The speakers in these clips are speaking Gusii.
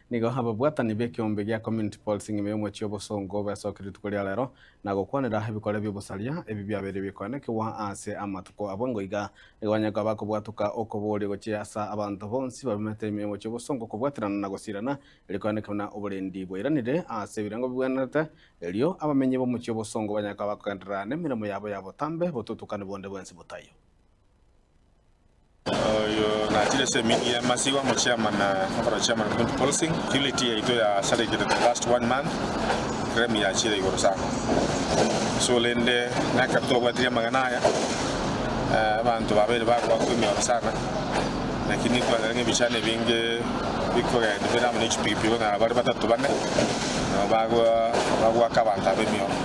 Nigo ababwatani b'ekeombe gia Community Policing ime y'omochie obosongo besokia rituko ria rero na gokwanera ebikore bi'obosaria ebi biabeire bikoenekigwa ase amatuko abwo ngoiga. Nigo banyare koba bakobwatoka okoboria gochia ase abanto bonsi babimete ime y'omochie obosongo kobwaterana na gosirana erio koenekigwa buna oborendi bwairanire ase ebirengo bibwenerete erio abamenyi b'omochie obosongo banyare koba bakogenderera nemeremo yabo ya botambe botutukani bonde bwensi botaiyo. Oyo nachire ase emini ya Masiwa omochairman na overall chairman community policing. Security yaito yasarekire the last one month crime yachire igoro sana. So rende nekero twabwatirie amang'ana aya abanto babeire bagoakwa emioro sana lakini twanyorire ng'a ebichani ebinge bikogenda bire amo ne chipikipiki okonyora bare batato bane nabo bagoaka abanto aba emioro.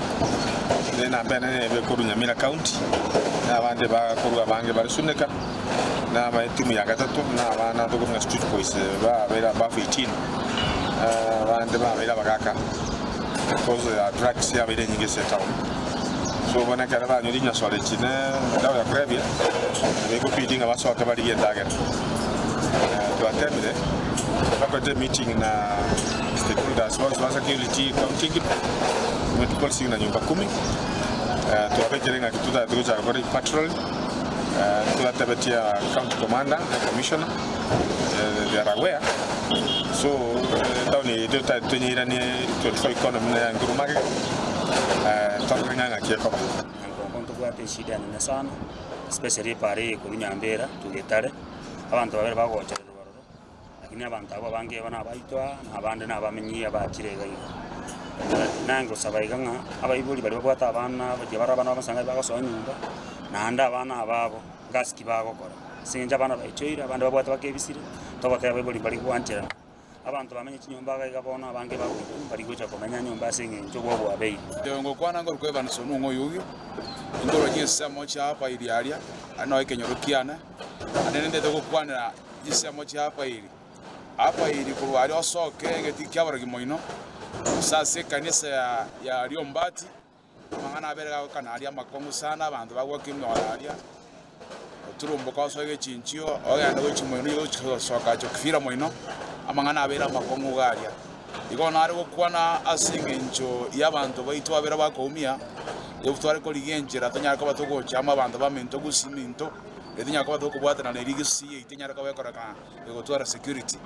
Rende enamba enene nebe korwa Nyamira county. na abande bakorwa abange bare Suneka, na aba etimu ya gatato, na abana tokorwa ng'a Street Boys babeire above 18, abande babeire abagaka because ya drugs yabeire enyinge ase etown. So bono ekero banywa rinyasore echi ne edawa ya kulevya, nabo ekobidi ng'a basoke barigie endagera. Twatemire, twakorete emeeting na stakeholders bonsi ba security county engima, community policing na nyumba kumi. Twabekire ng'aki totagete gochaka gokora epatrol, twatebetie county commander na commissioner, they are aware. So etown eye yaito totagete tonyeiranie 24 economy buna ya Nkuruma magega, torore ng'a ng'aki ekoba. Nyankonko ntobwate eshida enene sana, especially epara eye korwa Nyambera to Getare, abanto babere bagochererwa ororo, Lakini abanto abwo abange igo nabaito aa, na abande nabamenyi abachire iga iga. Naye ngosaba iga ng'a abaibori baria babwate abana baria bare abana babasae bagosoa nyomba, naende abana aba abo ngasi ki bagokora. Ase eng'encho abana baichoire, abande babwate bakebisire, togoteba abaibori mbari gwancherana. Abanto bamenye chinyomba iga iga bono abange bagoitwa mbari gocha komenya nyomba ase eng'encho obwo bwabeire. Inche ngokwana nkorokwa Evans Onung'o Oyugi, nkorwa chinsemo chia apa Iriaria, aria noo ekenyoro kiane, naende nintete gokwanera Chinsemo chia Apairi, Apairi korwa aria osoke egetii ki'abarogi moino, gose ase ekanisa ya Riombati, amang'ana abere gagokana aria amakong'u sana, abanto bagwaka emioro aria, oturumboka osoe gechinchio, ogende gochia moino igo gochia gosoka Chokifira moino, amang'ana abeire amakong'u iga aria. Igo nare gokwana ase engencho y'abanto baito abere bakoumia, nigo tware korigia enchera tonyare koba togocha amo abanto baminto gose iminto, Erio tinyara koba tokobwatana na erio egesusu yaito enyare koba ekorekana egotwara security.